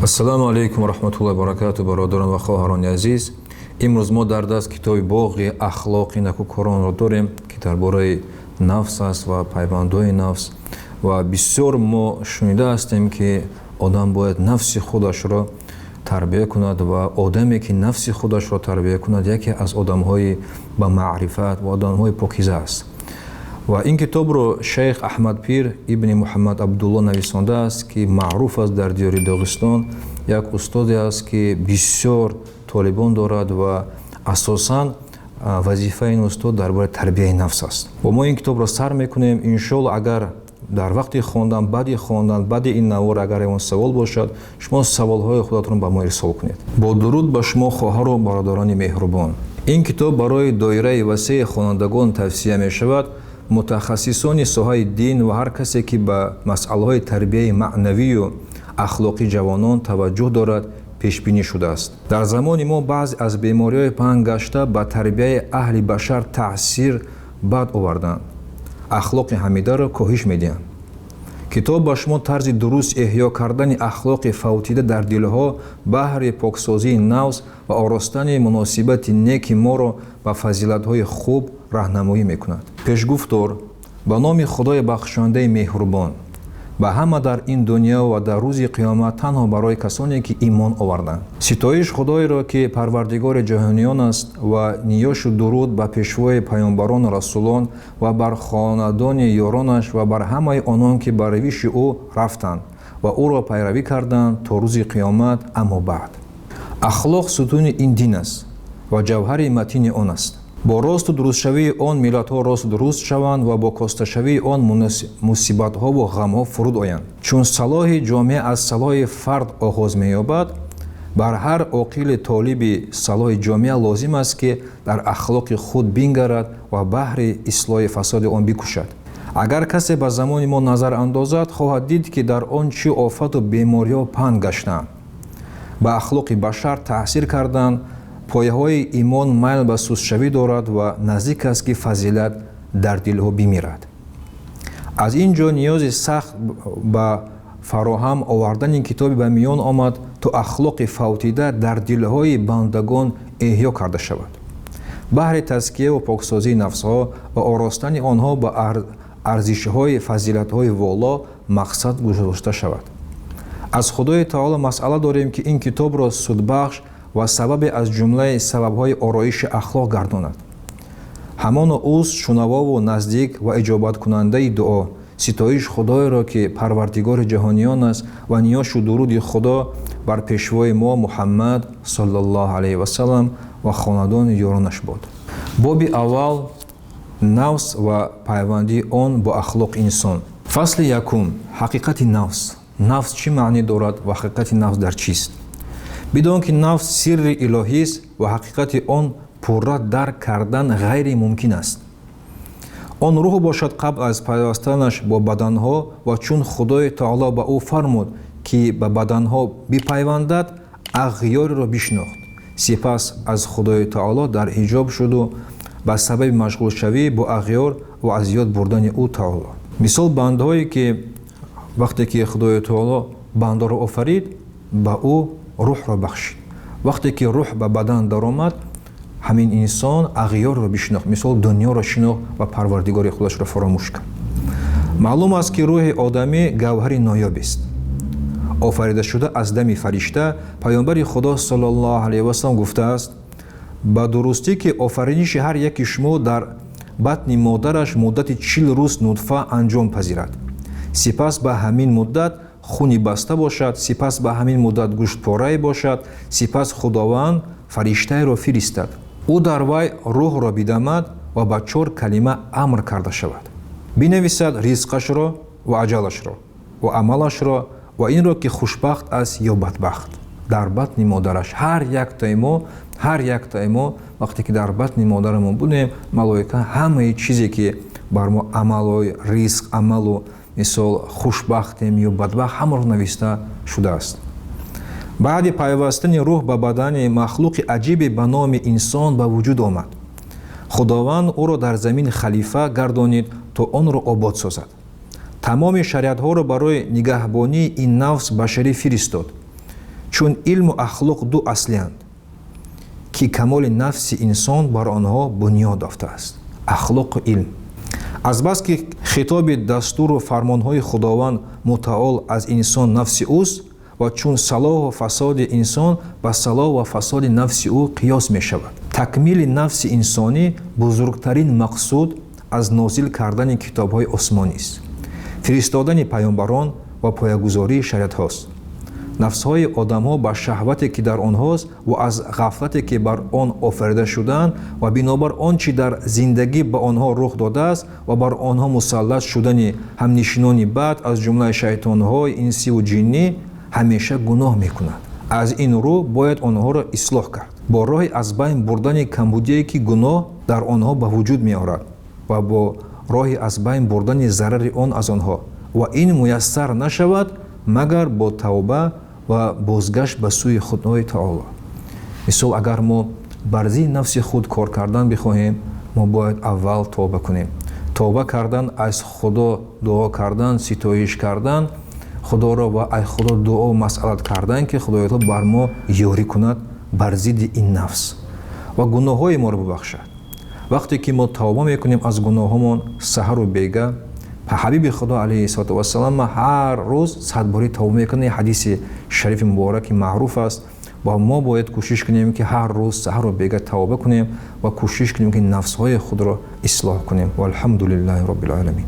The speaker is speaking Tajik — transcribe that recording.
Ассалому алайкум ва раҳматуллоҳи ва баракатуҳ, бародарон ва хоҳарони азиз. Имрӯз мо дар даст китоби боғи ахлоқи накӯкоронро дорем, ки дар бораи нафс аст ва пайвандҳои нафс. Ва бисёр мо шунида ҳастем, ки одам бояд нафси худашро тарбия кунад ва одаме, ки нафси худашро тарбия кунад, яке аз одамҳои ба маърифат ва одамҳои покиза аст. Ва ин китобро шайх Аҳмад Пир ибни Муҳаммад Абдулло нависондааст, ки маъруф аст дар диёри Доғистон, як устоде аст, ки бисёр толибон дорад ва асосан вазифаи ин устод дар бораи тарбияи нафс аст. Ва мо ин китобро сар мекунем. Иншоалло, агар дар вақти хондан, баъди хондан, баъди ин навор агар ягон савол бошад, шумо саволҳои худатонро ба мо ирсол кунед. Бо дуруд ба шумо, хоҳару бародарони меҳрубон. Ин китоб барои доираи васеи хонандагон тавсия мешавад, мутахассисони соҳаи дин ва ҳар касе, ки ба масъалаҳои тарбияи маънавию ахлоқи ҷавонон таваҷҷӯҳ дорад, пешбинӣ шудааст. Дар замони мо баъзе аз бемориҳои паҳн гашта ба тарбияи аҳли башар таъсир бад оварданд, ахлоқи ҳамидаро коҳиш медиҳанд. Китоб ба шумо тарзи дуруст эҳё кардани ахлоқи фавтида дар дилҳо баҳри поксозии нафс ва оростани муносибати неки моро ба фазилатҳои хуб раҳнамоӣ мекунад. Пешгуфтор: ба номи Худои бахшандаи меҳрубон. Ба ҳама дар ин дунё ва дар рӯзи қиёмат, танҳо барои касоне, ки имон оварданд. Ситоиш Худоеро, ки парвардигори ҷаҳониён аст, ва ниёшу дуруд ба пешвои паёмбарону расулон ва бар хонадони ёронаш ва бар ҳамаи онон, ки ба равиши ӯ рафтанд ва ӯро пайравӣ карданд то рӯзи қиёмат. Аммо баъд, ахлоқ сутуни ин дин аст ва ҷавҳари матини он аст. Бо росту дурустшавии он миллатҳо росту дуруст шаванд ва бо косташавии он мусибатҳову ғамҳо фуруд оянд. Чун салоҳи ҷомеа аз салоҳи фард оғоз меёбад, бар ҳар оқили толиби салоҳи ҷомеа лозим аст, ки дар ахлоқи худ бингарад ва баҳри ислоҳи фасоди он бикӯшад. Агар касе ба замони мо назар андозад, хоҳад дид, ки дар он чӣ офату бемориҳо паҳн гаштаанд, ба ахлоқи башар таъсир карданд. Пояҳои имон майл ба сустшавӣ дорад ва наздик аст, ки фазилат дар дилҳо бимирад. Аз ин ҷо ниёзи сахт ба фароҳам овардани китобе ба миён омад, то ахлоқи фавтида дар дилҳои бандагон эҳё карда шавад, баҳри тазкияву поксозии нафсҳо ва оростани онҳо ба арзишҳои фазилатҳои воло мақсад гузошта шавад. Аз Худои Таоло масъала дорем, ки ин китобро судбахш ва сабабе аз ҷумлаи сабабҳои ороиши ахлоқ гардонад. Ҳамоно ӯст шунавову наздик ва иҷобаткунандаи дуо. Ситоиш Худоеро, ки парвардигори ҷаҳониён аст, ва ниёшу дуруди Худо бар пешвои мо Муҳаммад саллаллоҳу алайҳи васалам ва хонадони ёронаш бод. Боби аввал: нафс ва пайвандии он бо ахлоқи инсон. Фасли якум: ҳақиқати нафс. Нафс чӣ маънӣ дорад ва ҳақиқати нафс дар чист? Бидон, ки нафс сирри илоҳист ва ҳақиқати он пурра дарк кардан ғайримумкин аст. Он рӯҳ бошад қабл аз пайвастанаш бо баданҳо, ва чун Худои Таоло ба ӯ фармуд, ки ба баданҳо бипайвандад, ағёреро бишнохт. Сипас аз Худои Таоло дар ҳиҷоб шуду ба сабаби машғулшавӣ бо ағёр ва аз ёд бурдани ӯ Таоло. Мисол, бандҳое, ки вақте ки Худои Таоло бандаро офарид, ба ӯ рӯҳро бахшид. Вақте ки рӯҳ ба бадан даромад, ҳамин инсон ағёрро бишинохт, мисол, дунёро шинохт ва парвардигори худашро фаромӯш кард. Маълум аст, ки рӯҳи одамӣ гавҳари ноёбест, офарида шуда аз дами фаришта. Паёмбари Худо саллаллоҳу алайҳи васалам гуфтааст: «Ба дурустӣ, ки офариниши ҳар яки шумо дар батни модараш муддати 40 рӯз нутфа анҷом пазирад, сипас ба ҳамин муддат хуни баста бошад, сипас ба ҳамин муддат гӯштпорае бошад, сипас Худованд фариштаеро фиристад, ӯ дар вай рӯҳро бидамад ва ба чор калима амр карда шавад: бинависад ризқашро ва аҷалашро ва амалашро ва инро, ки хушбахт аст ё бадбахт.» Дар батни модараш ҳар яктаи мо, ҳар яктаи мо вақте ки дар батни модарамон будем, малоика ҳамаи чизе, ки бар мо амалҳои ризқ, амалу, мисол, хушбахтем ё бадбахт, ҳамаро нависта шудааст. Баъди пайвастани рӯҳ ба бадани махлуқи аҷибе ба номи инсон ба вуҷуд омад. Худованд ӯро дар замин халифа гардонид, то онро обод созад. Тамоми шариатҳоро барои нигаҳбонии ин нафс башарӣ фиристод. Чун илму ахлоқ ду аслиянд, ки камоли нафси инсон бар онҳо бунёд ёфтааст. Ахлоқу илм. Азбаски хитоби дастуру фармонҳои Худованд мутаол аз инсон нафси ӯст ва чун салоҳу фасоди инсон ба салоҳ ва фасоди нафси ӯ қиёс мешавад. Такмили нафси инсонӣ бузургтарин мақсуд аз нозил кардани китобҳои осмонист, фиристодани паёмбарон ва поягузории шариатҳост. Нафсҳои одамҳо ба шаҳвате, ки дар онҳост, ва аз ғафлате, ки бар он офарида шудаанд, ва бинобар он чӣ дар зиндагӣ ба онҳо рух додааст ва бар онҳо мусаллат шудани ҳамнишинони бад аз ҷумлаи шайтонҳои инсиву ҷиннӣ, ҳамеша гуноҳ мекунанд. Аз ин рӯ бояд онҳоро ислоҳ кард бо роҳи аз байн бурдани камбудие, ки гуноҳ дар онҳо ба вуҷуд меорад, ва бо роҳи аз байн бурдани зарари он аз онҳо. Ва ин муяссар нашавад, магар бо тавба ва бозгашт ба сӯи Худои Таоло. Мисол, агар мо бар зидди нафси худ кор кардан бихоҳем, мо бояд аввал тавба кунем. Тавба кардан, аз Худо дуо кардан, ситоиш кардан Худоро ва аз Худо дуо масъалат кардан, ки Худои Таоло бар мо ёрӣ кунад бар зидди ин нафс ва гуноҳҳои моро бубахшад. Вақте ки мо тавба мекунем аз гуноҳҳомон саҳару бега, ҳабиби Худо алайҳиссалоту вассалам ҳар рӯз 100 борӣ тавба мекунад. Ҳадиси шарифи мубораки маъруф аст. Ва мо бояд кӯшиш кунем, ки ҳар рӯз саҳару бега тавба кунем ва кӯшиш кунем, ки нафсҳои худро ислоҳ кунем. Валҳамду лиллаҳи роббил оламин.